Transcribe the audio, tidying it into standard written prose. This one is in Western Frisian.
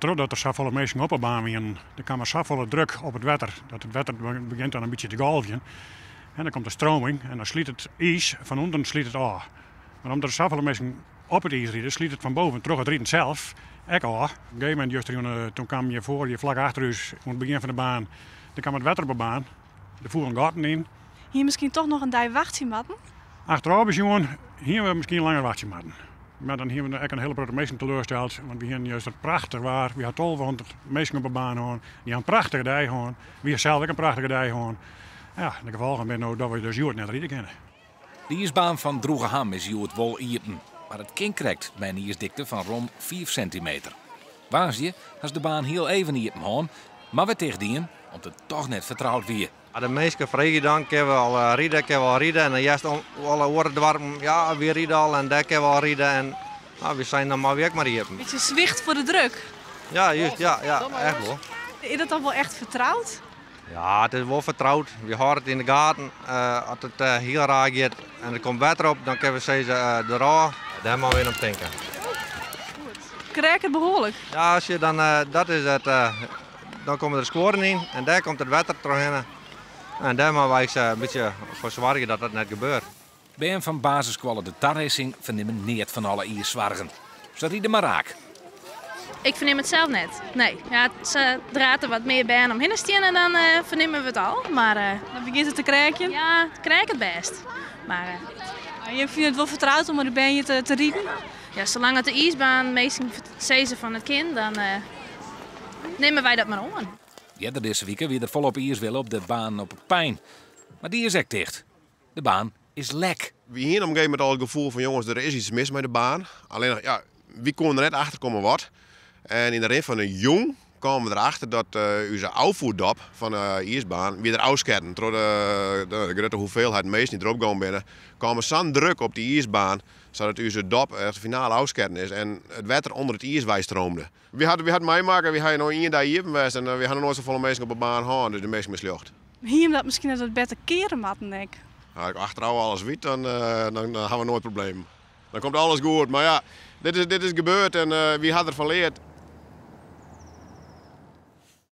Trochdat der safolle minsken op 'e baan wienen, der kaam der safolle druk op it wetter dat it wetter begjint dan in bytsje te golvjen. En dan komt de stroming en dan slyt it iis fan ûnderen slyt it ôf. Mar omdat der safolle minsken op it iis ride, slyt it fan boven troch it riden sels ek ôf. Op in gegeven momint justerjûn, toen kaam hjir foar, hjir flak achter ús, oan it begjin fan de baan, der kaam it wetter op 'e baan. Der foelen gatten yn. Hie miskien toch noch in dei wachtsje moatten? Achterôf besjoen hiene we miskien langer wachtsje moatten. Mar dan hiene we ek in hiele protte minsken teleursteld, want we hiene juster prachtich waar. We ha 1200 minsken op 'e baan hân. Dy ha in prachtige dei hân. Wy ha sels ek in prachtige dei hân. Ja, de gefolgen binne no dat we dus hjoed net ride kinne. De iisbaan fan Droegeham is hjoed wol iepen, mar it kin krekt mei in iisdikte fan rom 5 sintimeter. Woansdei ha se de baan hiel even iepen hân, mar wer tichtdien om't it toch net fertroud wie. De minsken freegje dan, kinne we al ride, kinne we al ride? En dan hearst alle oare doarpen, ja, wy ride al en dêr kinne we al ride. En no, wy seinen dan meie wy ek mar iepen. Bytsje swicht foar de druk. Ja, juist, ja, ja, echt wol. Is dat dan wol echt fertroud? Ja, it is wol fertroud. Wy hâlde it yn de gaten. As it hiel raar giet en der komt wetter op, dan kinne we sizze derôf. Dêr moatte we om tinke. Kreaket behoarlik. Ja, as je dan, dat is it, dan komme der skuorren yn en dêr komt it wetter trochhinne. En dêr moatte wy in bytsje foar soargje dat dat net gebeurt. Bern fan basisskoalle De Tarissing fernimme neat fan alle iissoargen. Se ride mar raak. Ik fernim it sels net. Nee, ja, sadree't der wat mear bern omhinne steane, dan fernimme we it al. Mar, Dan begjint it te kreakjen? Ja, it kreaket bêst. Mar, Je fine it wol fertroud om mei de bern hjir te riden? Ja, salang't it de iisbaan minsken sizze fan it kin, dan nimme wy dat mar oan. Earder dizze wike wie der folop iiswille op de baan op 'e Pein. Mar dy is ek ticht. De baan is lek. Wy hiene op in gegeven momint al it gefoel fan jonges, der is iets mis mei de baan. Allinnich, ja, wy koene der net achter komme wat. En yn de rin fan de jûn kamen we derachter dat ús ôffierdop fan de iisbaan wie der ôfsketten. Troch de grutte hoeveelheid minsken dy't derop gong binne, kaam der sa'n druk op dy iisbaan, sadat ús dop echt finaal ôfsketten is en it wetter ûnder it iis weistroomde. Wy ha it meimakke, wy ha no ien dei iepen west en wy ha noch noait safolle minsken op de baan hân, dus de minsken binne sljocht. Hie jim dat miskien net wat better keare moatten ek? As ik achterôf alles wit, dan ha we noait problemen. Dan komt alles goed. Mar ja, dit is, dit is gebeurd en wy ha derfan leard.